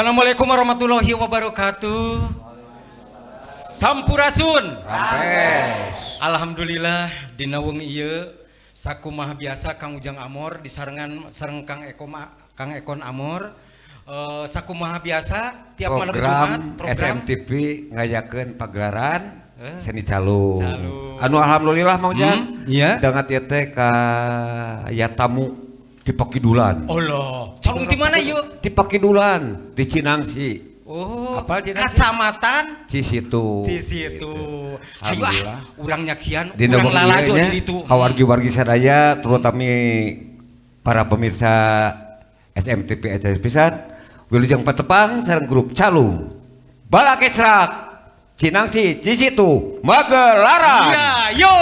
Assalamualaikum warahmatullahi wabarakatuh. Sampurasun. Rampes. Alhamdulillah dina wengi ieu sakumaha biasa Kang Ujang Amor disarengan sareng Kang Eko Kang Ekon Amor. Sakumaha biasa tiap malam program Jumat program SMTV ngayakeun pagelaran seni calung. Calung. Anu alhamdulillah Mang Ujang. Iya. Dangat ieu teh ka aya tamu di Pakidulan. Allah, calung di mana ieu? Di Pakidulan, di Cinangsi. Oh, Apal Cinangsi? Kacamatan Cisitu. Cisitu. Gitu. Hayu ah, Alhamdulillah. urang nyaksian, Dina urang wengi lalajo ieu nya, di ditu. ka wargi-wargi sadaya terutama para pemirsa SMTV HS pisan, wilujeng patepang sareng grup Calung. Balakecrak Cinangsi Cisitu Magelaran. Iya, yo.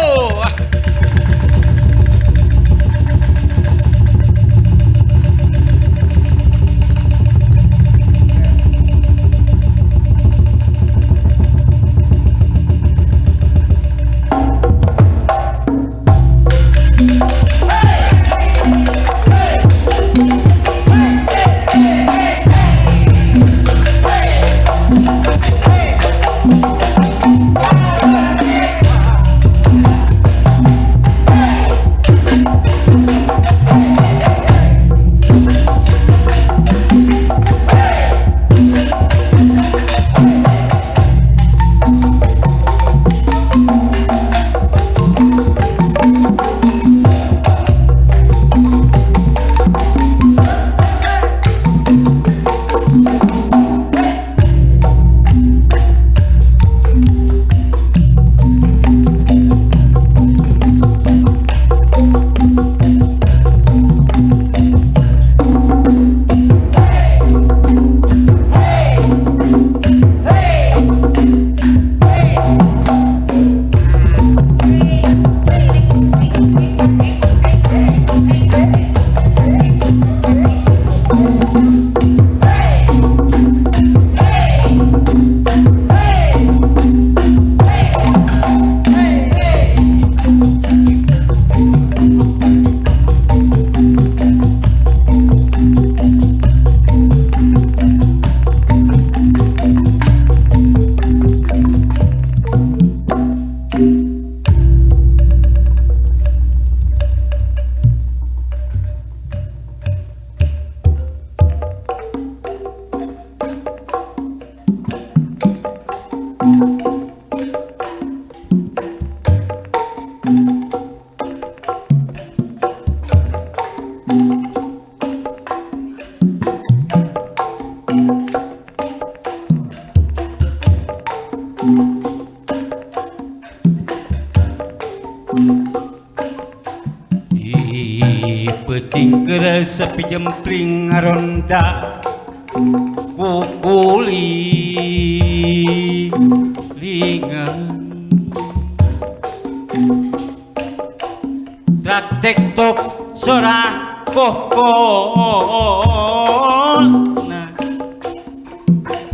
Peuting keresep jempling ngaronda kukuli lingan trak tek tok sora kokona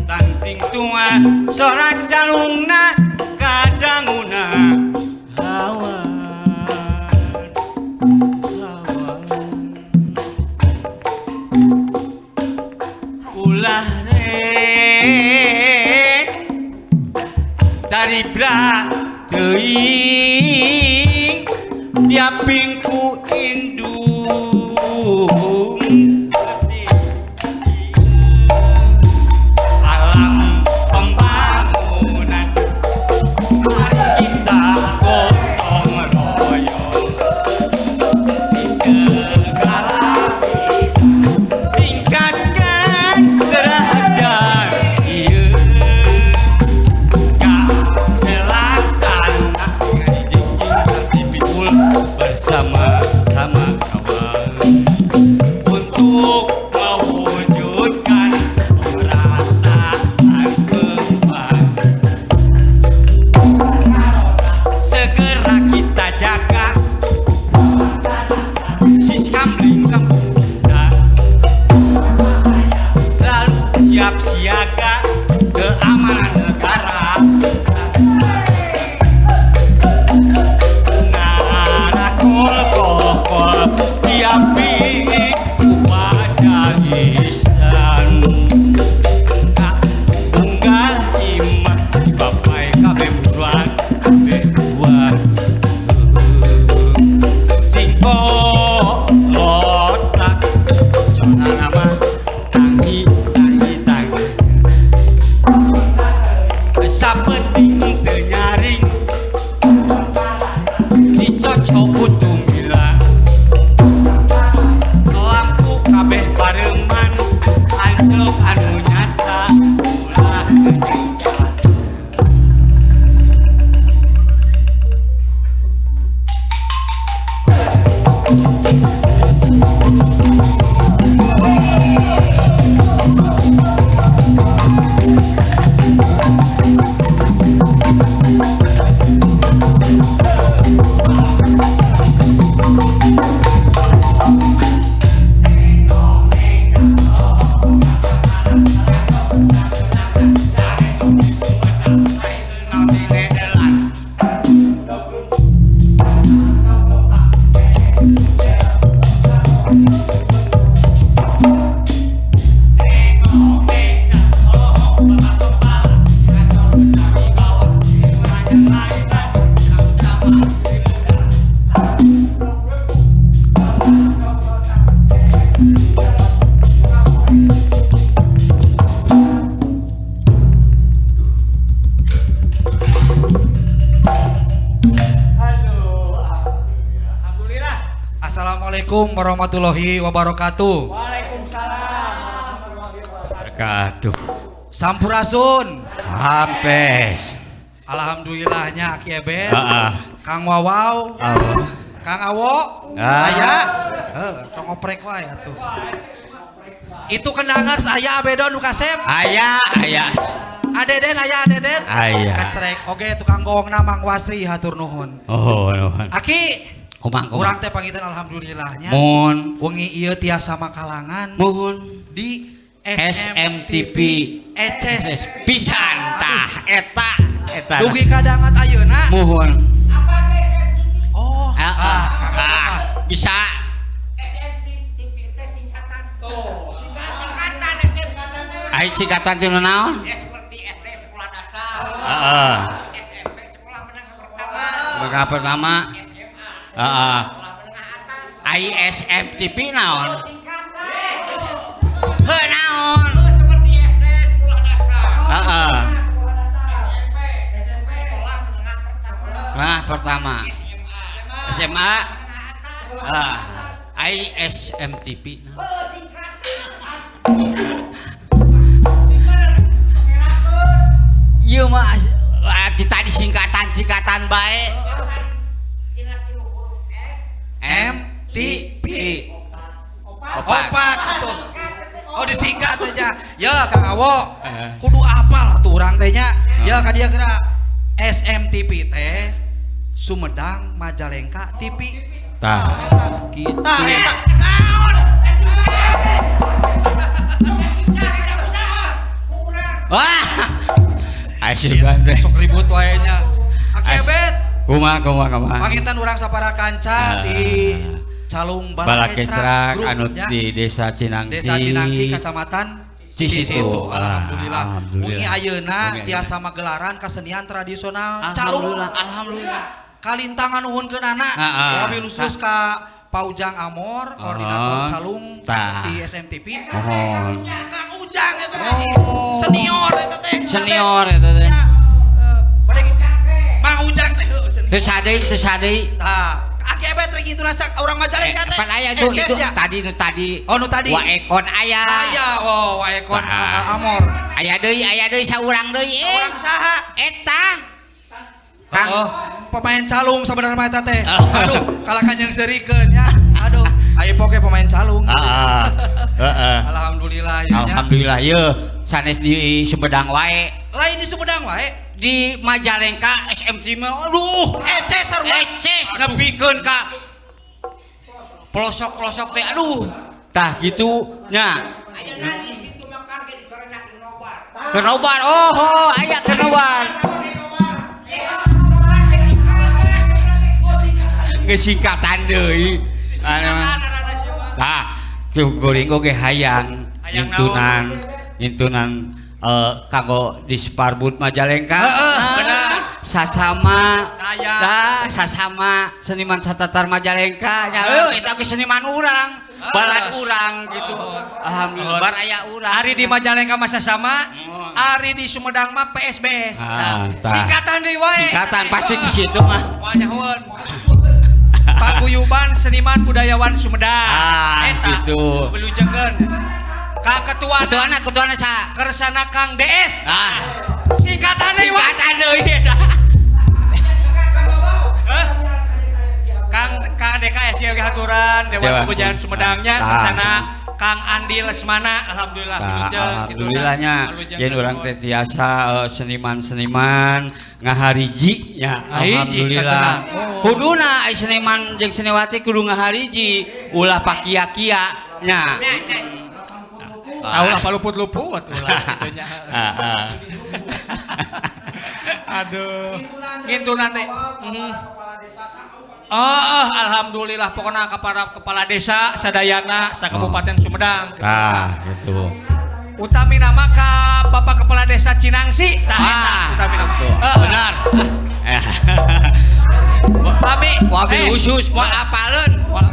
tanting tunga sora calungna kadanguna hawa. Ulah rek taribra teuing diaping ku indung alam pembangunan mari kita gotong royong di segala tingkatkan derajat ieu kalaksana dijingjing pikul bersama-sama. Assalamualaikum warahmatullahi wabarakatuh. Waalaikumsalam warahmatullahi wabarakatuh. Sampurasun. Hampes. Alhamdulillahnya Aki Ebet. Heeh. Kang Wawaw. Awo. Kang Awo. Ah. Aya. Heuh, tong oprek wae atuh. Itu kendangar saya Abedon nu kasep. Aya, aya. Adeden aya Adeden. Aya. Kacerek oge tukang goongna Mang Wasri hatur nuhun. Oh, nuhun. Aki, Kumang, kumang. urang teh pangitan alhamdulillahnya. Mun Wengi ieu tiasa makalangan muhun di SMTP Eces pisan tah eta eta. Dugi kadangat ayeuna. Muhun. Oh, Ah, ah, ah, Kang ah, ah. bisa. Tuh, Singkatan. Ai singkatan teh naon? Seperti SD sekolah dasar, Heeh. SMP sekolah menengah pertama, Menengah pertama. SMA Heeh. sekolah menengah atas. Ai SMTP naon? Singkatan. Heuh naon? Seperti SD sekolah dasar, Heeh. Sekolah dasar. SMP SMP sekolah menengah pertama, Nah, pertama. SMA SMA. menengah atas. Ah, ai SMTP naon? Oh, singkatan. Ieu mah di tadi singkatan-singkatan bae. Tina tilu huruf S, M T P. Opat. Opat atuh. Oh disingkat aja. Ya Kang Awo. Kudu apal atuh urang teh nya. Ya ka dieu geura SMTP teh Sumedang Majalengka TV. Tah. Gitu. Tah eta naon? Wah. Ai sugan teh. Sok ribut wae nya. Aki Ebet, Kumaha kumaha kumaha. pangitan urang sapara kanca di Calung Balakecrak Balakecrak Grup anu nya. di Desa Cinangsi. Desa Cinangsi Kecamatan Cisitu. Alhamdulillah. Alhamdulillah. Wengi ayeuna Wengi tiasa magelaran kesenian tradisional Calung. Alhamdulillah, alhamdulillah. Kalintangan nuhunkeunana. Heeh. Wabil khusus ka Pak Ujang Amor, koordinator Calung Tah. di SMTP. Mohon. Kang Ujang eta teh. Senior eta teh. Senior eta teh. Ya, bade Mang Ujang teh heuh senior. Teu sadeui, teu sadeui. Tah, Aki Ebet rek ngituna sak urang Majalengka teh. Pan aya itu Eces itu ya? tadi nu tadi. Oh, nu tadi. Wa Ekon aya. Aya, oh Wa Ekon Tah. Amor. Aya deui saurang deui. Saurang saha? Eta. Kang. Oh, pemain calung sebenarnya mah eta teh. Oh. Aduh, kalakan yang serikeun ya. Aduh, aya poke pemain calung. Heeh. Heeh. Alhamdulillah ya. nya. Alhamdulillah ye sanes di Sumedang wae. Lain di Sumedang wae. Di Majalengka SMT mah aduh Eces sarua. eces nepikeun ka pelosok-pelosok teh aduh. Tah kitu nya. Ayeuna di situ makan ge dicorenak di nobar. Keur nobar oh, oh aya keur nobar. Geus singkatan deui. Tah, kuring oge hayang Hayang ngintunan ngintunan kanggo di Sparbud Majalengka. Heeh, bener. Sasama Saya. tah sasama seniman satatar Majalengka nya heuh eta ge seniman urang, balad urang gitu. Alhamdulillah baraya urang. Ari di Majalengka mah sasama, ari di Sumedang mah PSBS. Ah, Nah, tah. singkatan deui wae. Singkatan pasti di situ mah. Wah nyahoeun. Paguyuban Seniman Budayawan Sumedang. Ah, Eta, gitu. Wilujengkeun. Ka ketua Ketuana ketuana sa. Kersana Kang DS. Ah, Singkatan deui wae. singkatan deui eta. Hah? Kang Kang DKS ge haturan Dewan Dewan. Kebudayaan Sumedangnya Tah. Kersana Kang Andi Lesmana alhamdulillah Tah, wilujeng, gitu kan. alhamdulillahnya Wilujeng, yen urang teh tiasa seniman-seniman ngahariji nya Ngahariji, alhamdulillah. katana. Oh. Kuduna ai seniman jeung seniwati kudu ngahariji ulah pakia-kia nya. Tahu lah paluput-luput ulah kitu nya. Heeh. Aduh. Ngintunan teh. Mhm. Oh, alhamdulillah pokoknya kepala kepala desa sadayana sakabupaten Sumedang. Tah gitu. Utami nama ka Bapak Kepala Desa Cinangsi. Tah eta Ah, utami nama. gitu. Heeh. Benar. Wabi Wabil khusus moal apaleun. Pak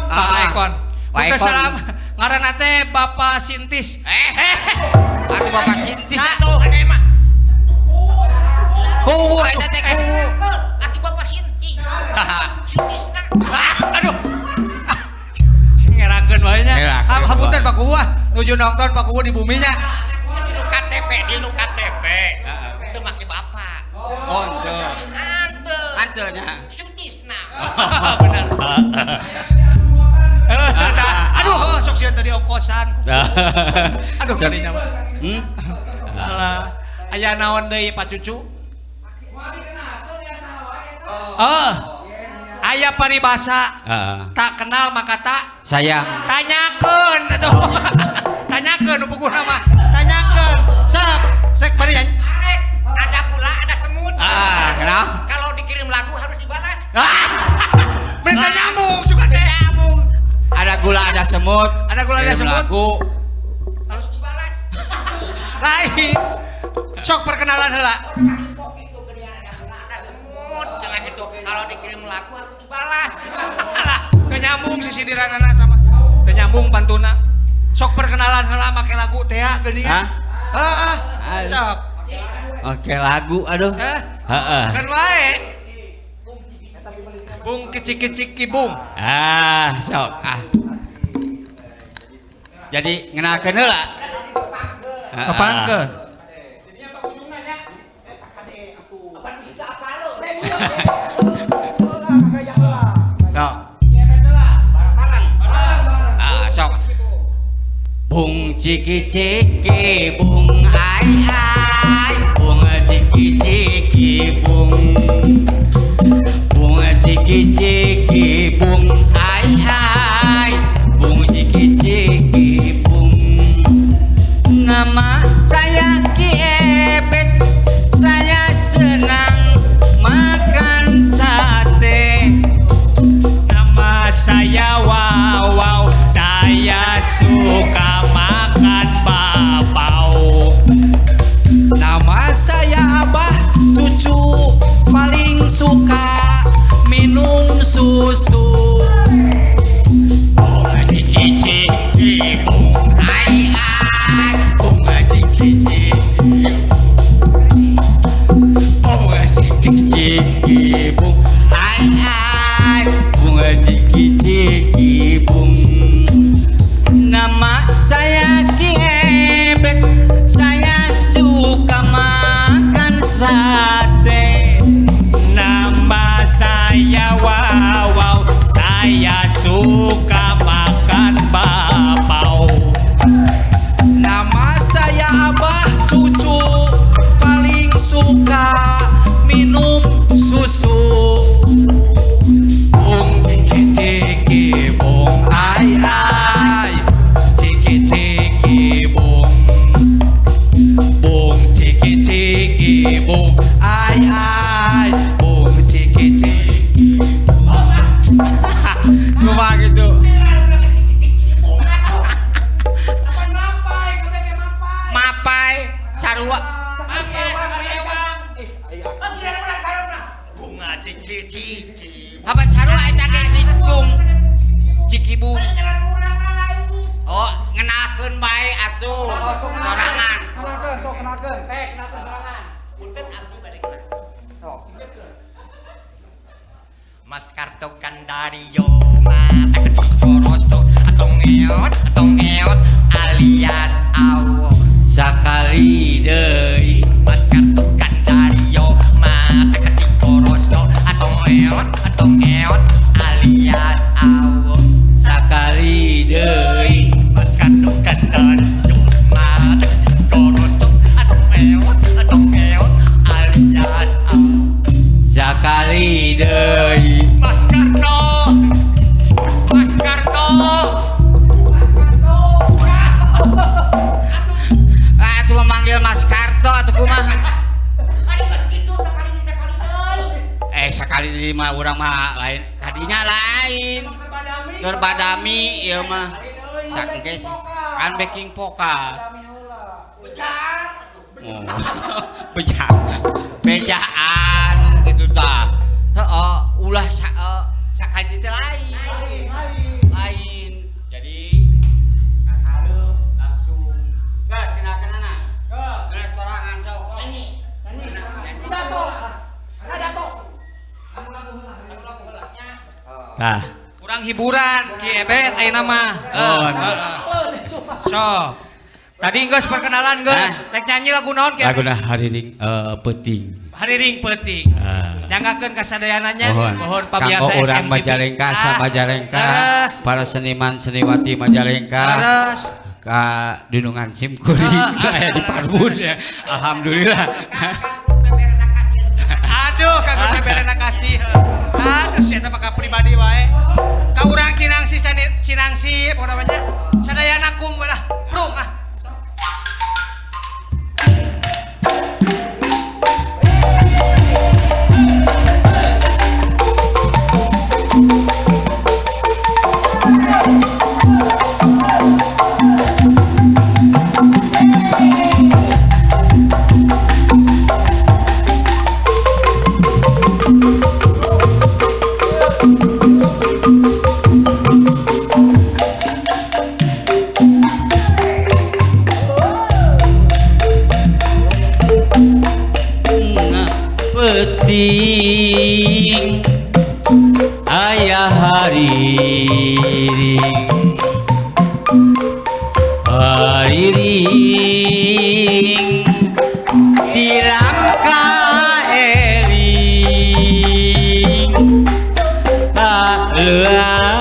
Ah. Ekon. Pak Bukan Ekon. salam ngaranna teh Bapak Sintis. Eh, atuh Bapak Sintis atuh. Kuwu eta teh kuwu. Aki Bapak Sintis. Sintisna. Ah, aduh. Nuju nonton Pak Kuwu di buminya. Di KTP, di nu KTP. Teu make bapak. Oh, henteu. Henteu. Henteu nya. Sutisna. Benar. Aduh, sok sieun tadi ongkosan. Aduh, kadinya mah. Alah, aya naon deui Pak Cucu? Oh, aya paribasa. Tak kenal maka tak sayang. Tanyakeun atuh. Tanyakeun nu pukul mah. Tanyakeun. Sok, rek bari nyanyi. Arek, ada gula, ada semut. Ah, kenapa? Kalau dikirim lagu harus dibalas. Mereka nyambung suka teh. Nyambung. Ada gula ada semut. Ada gula ada semut. Lagu harus dibalas. Lain. Sok perkenalan heula. Ada semut cenah gitu. Kalau dikirim lagu harus dibalas. Alah, teu nyambung sisidiranana eta mah. Teu nyambung pantuna. Sok perkenalan heula make lagu teh geuning. Hah? Heeh. Sok. Oke lagu aduh. Heeh. Kan wae. Bung kecik-kecik bung. Ah, sok ah. Jadi ngenalkeun heula. Tepangkeun. Sok. Ah, sok. Bung ciki ciki bung ai ai, bung ciki ciki bung. Bung ciki ciki bung ai ai, bung ciki ciki bung. Nama saya Ki Ebet, saya senang makan sate. Nama saya Wawaw, saya suka makan bapau. Nama saya Abah Cucu, paling suka minum susu. Bung ciki ciki bung ai ai, bung ciki ciki bung ciki ciki bung ai ai, bung ciki ciki bung. Nama saya Ki Ebet, saya suka makan sate. Nama saya Wawaw, saya suka makan bapau. Nama saya Abah Cucu, paling suka minum susu. Bung ciki ciki bung ai ai, ciki ciki bung. Bung ciki ciki bung ai ai, bung ciki ciki. Kumaha gitu. Mapai sarua. Bunga ciki ciki. Apa sarua eta ge cibung? Cikibung. Oh, ngenalkeun bae atuh. Sorangan. Kenalkeun, sok kenalkeun. Punten abdi bade kenal. Mas Karto Kandario mata kecoroto atong eot alias awo. Sakali deui. Mas Karto Kandario mata kecoroto atong eot alias awo. Sakali deui. Mas Karto Kandario mata kecoroto atong eot alias awo. Sakali deui. Mas Karto, Mas Karto. Ah, cuma manggil Mas Karto atuh kumaha? Eh, sakali deui mah urang mah lain, kadinya lain. Keur badami ieu mah. Sakengke kan backing vokal. Oh. Bejaan gitu tah. Heeh, ulah sakali teh lain. Lain. Jadi kahareup langsung. Geus kenal-kenana. Geus sorangan sok. Nyanyi. Pidato. Sadato. Tah. Kurang hiburan Ki Ebet ayeuna mah. Oh, Sok. Tadi geus perkenalan geus. Rek nyanyi lagu naon ke? Laguna Hariring Peuting. Hariring Peuting. Nyanggakeun ka sadayananya. Mohon pabiasa Kanggo urang SMTV. Majalengka, sa Majalengka, para seniman seniwati Majalengka. Leres. Ka dunungan simkuring aya di Parbun ya. Alhamdulillah. Aduh, kanggo beberena kasih. Aduh, si eta mah ka pribadi wae. Ka urang Cinangsi Cinangsi apa namanya? Sadayana kum lah. Prung ah. Peuting ayah hariring hariring tilam kaeling aleang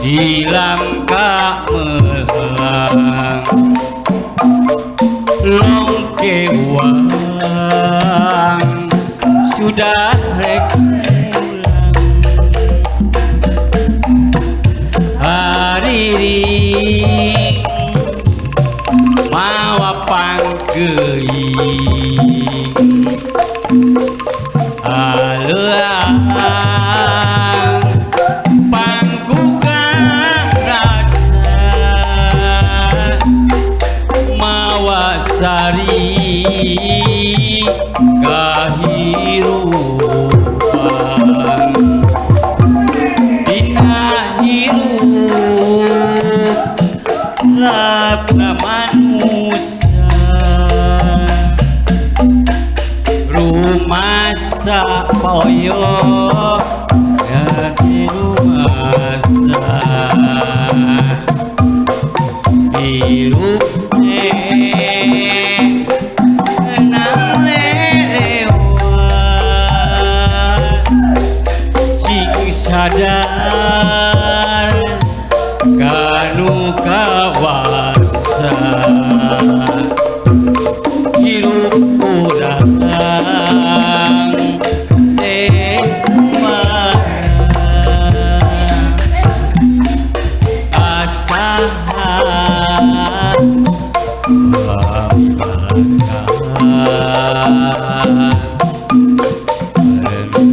tilam kamelang longkewang sudah rek pulang hariring mawa pangkeuing aleang pangkukan rasa mawa sari kahirupan dina hirup labna manusia rumasa poyo jadi rumasa hirup sadar kanu kawasa hirup urang teh asaha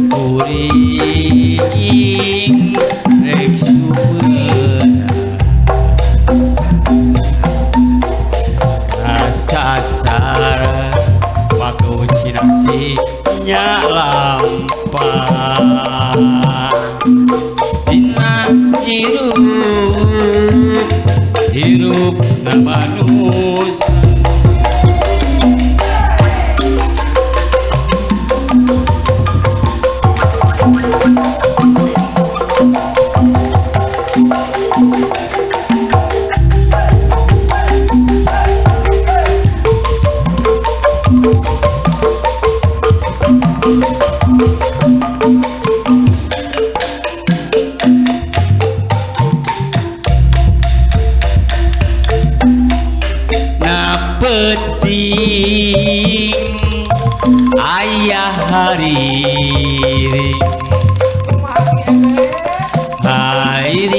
kuring rek sumeun kasasar waktu Cinangsi nyalampah dina hirup hirup na manusia. Peuting ayah hariring hariring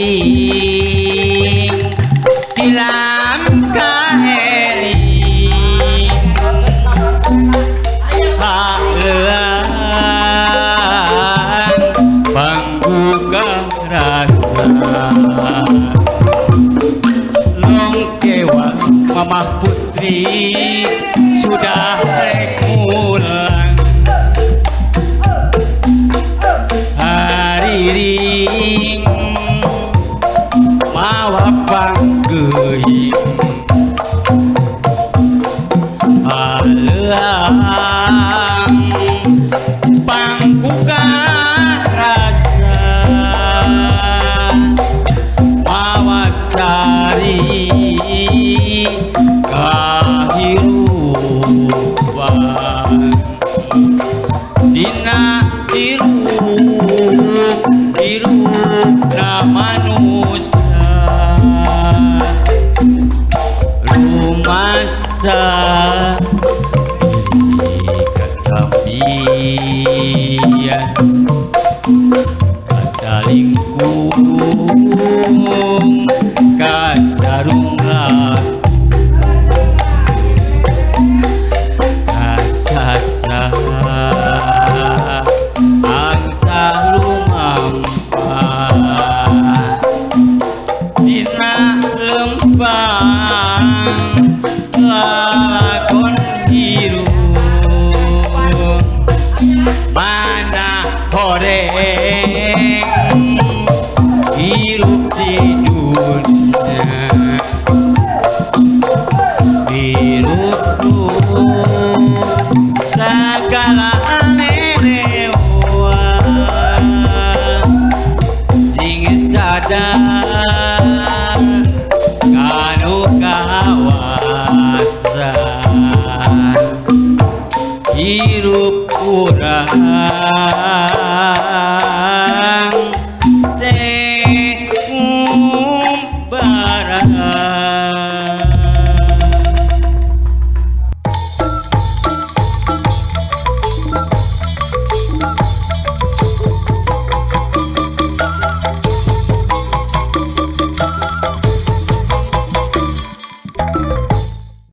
tilam kaeling haleang pangguka rasa longkewa mamah putri sudah rek pulang hariring mawa pangkeuing aleang pangkuka rasa mawa sari Asa katambian kata lingkung kasarung kasasa angsa lumampah dina lempang lalakon hirup mana horeng hirup di dunia hirupku segala lelewa jing sadar kanu kawasa hirup urang.